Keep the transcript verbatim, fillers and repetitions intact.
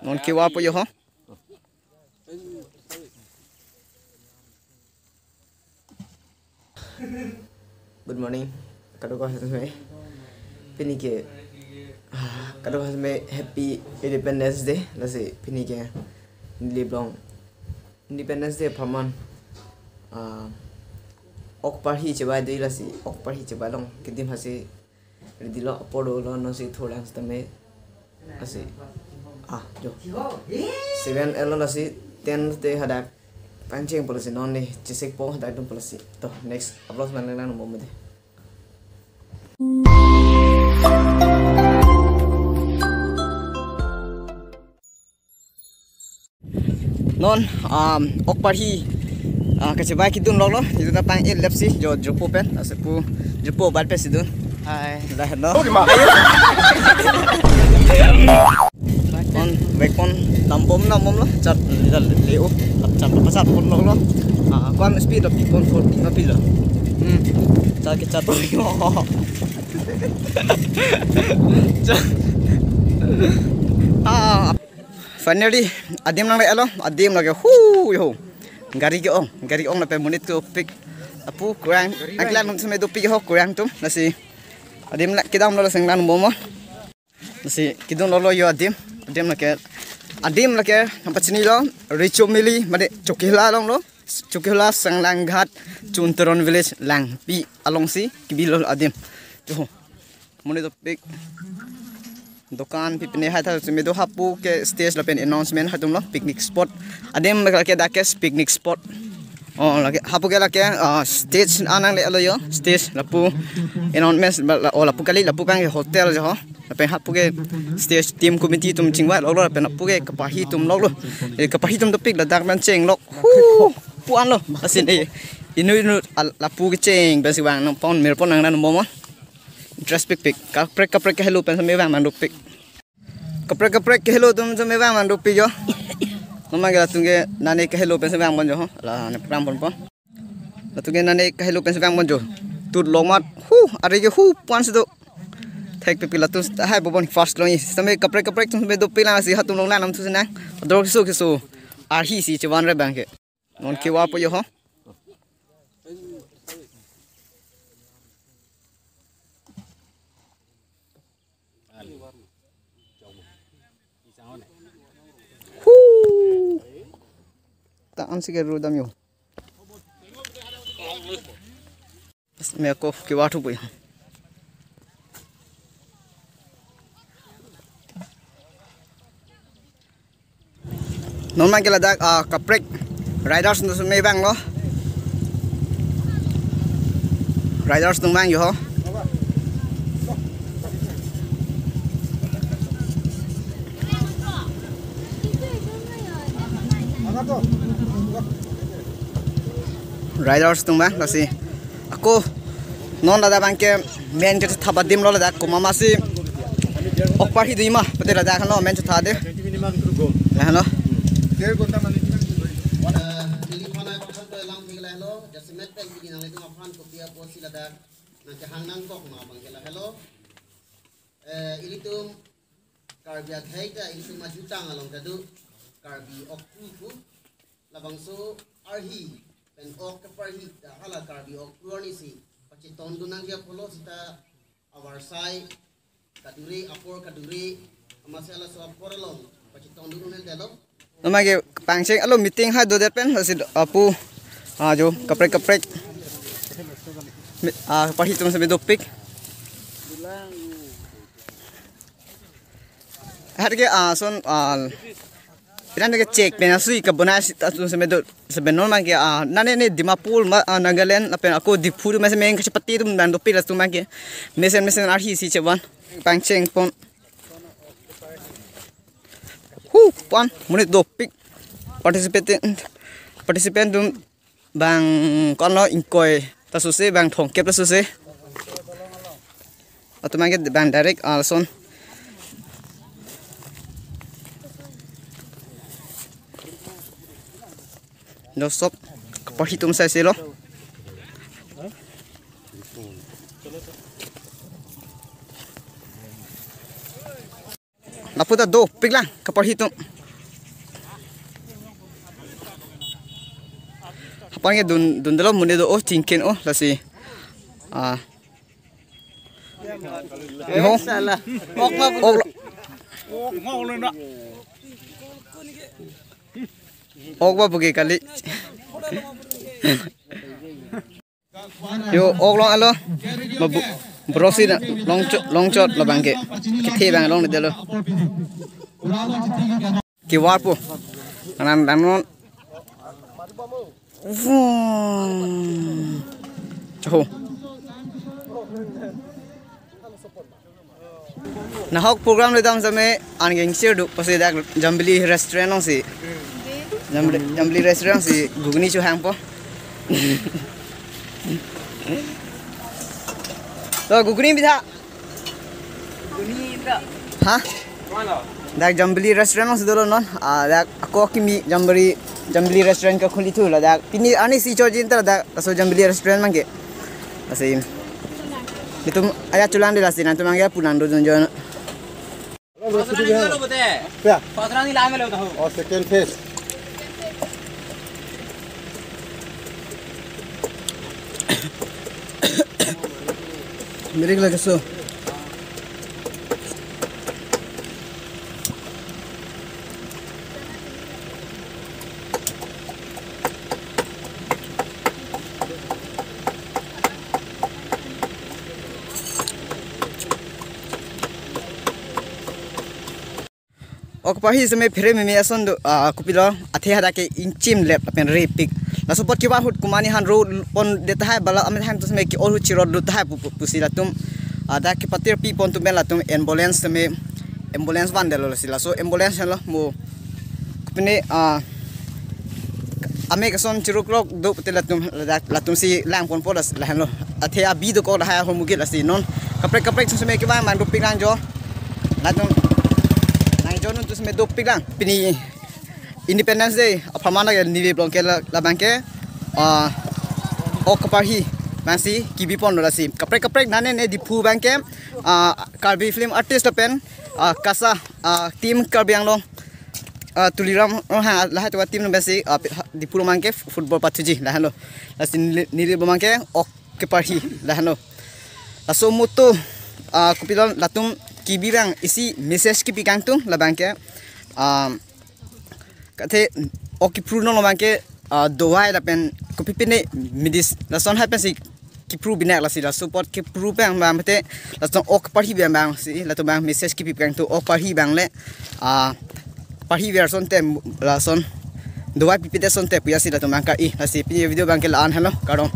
Non kewa po jo ho. Good morning. Kadokave asomai. Pini ke, ah, kadokave asomai Happy Independence Day. Lasi pini ke neli along Independence Day apharman, ah, ok parhi chevai dei, lasi ok parhi chevai along kedim hasi ready lo, apor lo, non si thurlang sitame. Lasi, ah, jo. Seven elo, lasi ten te hadak pangchengpo, lasi non ne chesek po hadak dun po, lasi. To, next upload man lang nang mo de. Non, um, ok parhi, ah, kachevai kedun lok lo, itum ta pang-et lap si, jo, jirpo pen, lasi pu, jirpo bat pen si dun. Hai. Dah, no? Non, bike pon, dambom, dambom lo, chat, le, le, le, oh, chat, chat pon lok lo. Ah, kwan speed lo, pi pon, forty ma pi lo. Hmm. Chat ke chat. Chat. Ah, finally, adim nangle-et lo, adim lake hu jo. Gari ke-ong, gari ong lapen monit dopik. Lapu kurang, angklang atum seme dopik ho kurang atum. Lasi adim la kedam lo, lasi nang mo mo. Lasi kedun lok lo jo adim, adim lake, adim lake nangpachini lo, Richo Mili, mane Chokihola along lo, Chokihola Sanglanghat, Chuntoron Village, Langpi along si kebi lo adim. Jo. Monit dopik. Dokan pi pine hai tha seme do, hapu ke stage lapen announcement haitum lo, picnic spot. Adim lake dak ke picnic spot. Oh, lake hapu ke lake, ah, stage an nangle-et lo jo, stage lapu announcement ba la, oh, lapu kali, lapu abang ke hotel jo ho. Lapen hapu ke stage team committee atum chingvai lok lo, lapen hapu ke kaparhi atum lok lo. Eh, kaparhi atum dopik, ladak man chenglok. Hu, puan lo. Asin, eh, inut inut al-, lapu kecheng pensi vang nang pon, mir pon nang nang mo mo. Interest pikpik. Kaprek kaprek kehelo pen seme vang man dopik. Kaprek kaprek kehelo atum seme vang man dopik jo. Non abang ke latum ke nane kehelo pen seme vang pon jo ho. La ne program pon pon. Latum ke nane kehelo pen seme vang pon jo. Tut longmat. Hu, are ke hu puan si do. Thek pikpik latum hai bo pon first long i. Seme kaprek kaprek atum seme dopik lang, lasi hatum long lang nam thu si nang. Ador keso keso. Arhi si chevan re abang ke. Non kewa po jo ho. Hu. Ta an si ke ru dam jo. Seme ako kewa thu po jo. Non abang ke ladak, ah, kaprek riders atum seme vang lo. Riders atum vang jo ho. Riders atum vang, lasi. Ako non ladak abang ke men chetha adim lo ladak, komat ma si ok parhi dei ma, pute ladak lo men chetha de. Lahelo. Eh, neli aphan aphan to elam thik lahelo, jasemet pen pini nanglitum aphan kopi apo si ladak nangkehang nangkok ma abang ke lahelo. Eh, ilitum Karbi akhei ta ilitum ajutang along ta do Karbi ok kru kru. Labangso arhi pen ok keparhi ta hala Karbi ok kru arni si pachetong dun nangji apotlo seta avarsai kadure, apor kadure, amatsi halaso apor along pachetong dun un-edetlo. Non abang ke pangcheng alo meeting hai dodet pen, lasi apu, ah, jo, kaprek kaprek. Mi-, ah, parhi atum seme dopik. Har ke, ah, son, ah, piran ke chek pen asui kabonai si ta atum seme do, seme non abang ke, ah, nane ne Dimapur ma, ah, Nagaland lapen ako Diphu ma seme kachepate atum dan dopik, latum abang ke mesen mesen arhi si chevan pangcheng pon. Hu, puan, monit dopik. Participant, participant atum abang ko-an lo, ingkoi ta sose, abang thomkep ta sose. Latum abang ke abang direct, ah, lason. Dosok, kaparhi atum sai si lo. Lap Puta dopiklang kaparhi atum. Aphan ke dun, dundelo, monit do-o, chingkeno lasi. Ah. Yo. Salah. Ok ma. Ok. Ok ba bugi kali. Yo, ok long alo. Ma bu-, brosi na long chot, long chot labang ke. Kethe abang longledetlo. Kevarpo. Anan dan non. Vum. Choho. Nahok program ledam seme an geng sir do, pasi dak Jambili restaurant alongsi. Jambili, Jambili restaurant si ghugni chohangpo. To ghugni bitha. Ha? Dak Jambili restaurant alongsi dolo non. Ah, dak ako kimi Jambili, Jambili restaurant kakhulithu ladak. Pini arni si chojin ta ladak, laso Jambili restaurant abang ke. Lasi. Itum ajat cholangde lasi, nangtum abang ke pu nangdodun jo. Ya. Oh, second phase. Mirik lagi so. Ok kaparhi seme phere meme ason do, ah, kopilo, athe hadak ke ingchim lep lapen repik. Laso apot kevan ahut komatne han ro pondet tahai, bala amen han atum seme ke-ol ahut chirot lut tahai pu, pu, pusi latum, ah, dak kepatir pi pon atum pen latum ambulance seme, ambulance vandetlo lasi. Laso ambulance lo mo kopine, ah, amek ason chirukrok do pute latum, ladak, latumsi langponpo las, lahenlo. Athe abi dokok lahai ahormu ke lasi non. Kaprek kaprek atum seme kevan abang dopiklang jo. Latum nangjo non atum seme dopiklang. Pini Independence Day apharman ke Nilip along ke la, labang ke, ah, ok kaparhi abangsi kebi ponlo lasi. Kaprek kaprek nane ne Diphu abang ke, ah, Karbi film artist lapen, ah, KASA, ah, team Karbi Anglong, ah, Tuliram Ronghang, ah, lahai atum a-team abangsi, ah, pi-, ha, Diphu along abang ke football pathuji lahenlo. Lasi Nili-, Nilip along abang ke ok keparhi lahenlo. Laso motto, ah, kopilo latum kebi abang isi message kepi kangtung labang ke, ah, kathe ok kepru non along abang ke, ah, dawai lapen kopi pine medis lason hai pensi kepru binong lasi, laso apot kepru pen abang mate lason ok parhi abang abangsi latum abang message kepi kangtung, ok parhi abang le, ah, parhi ver asonte lason dawai pipedet asonte pu ya si latum abang ka-i. Lasi pini video abang ke la-an, helo, kardom.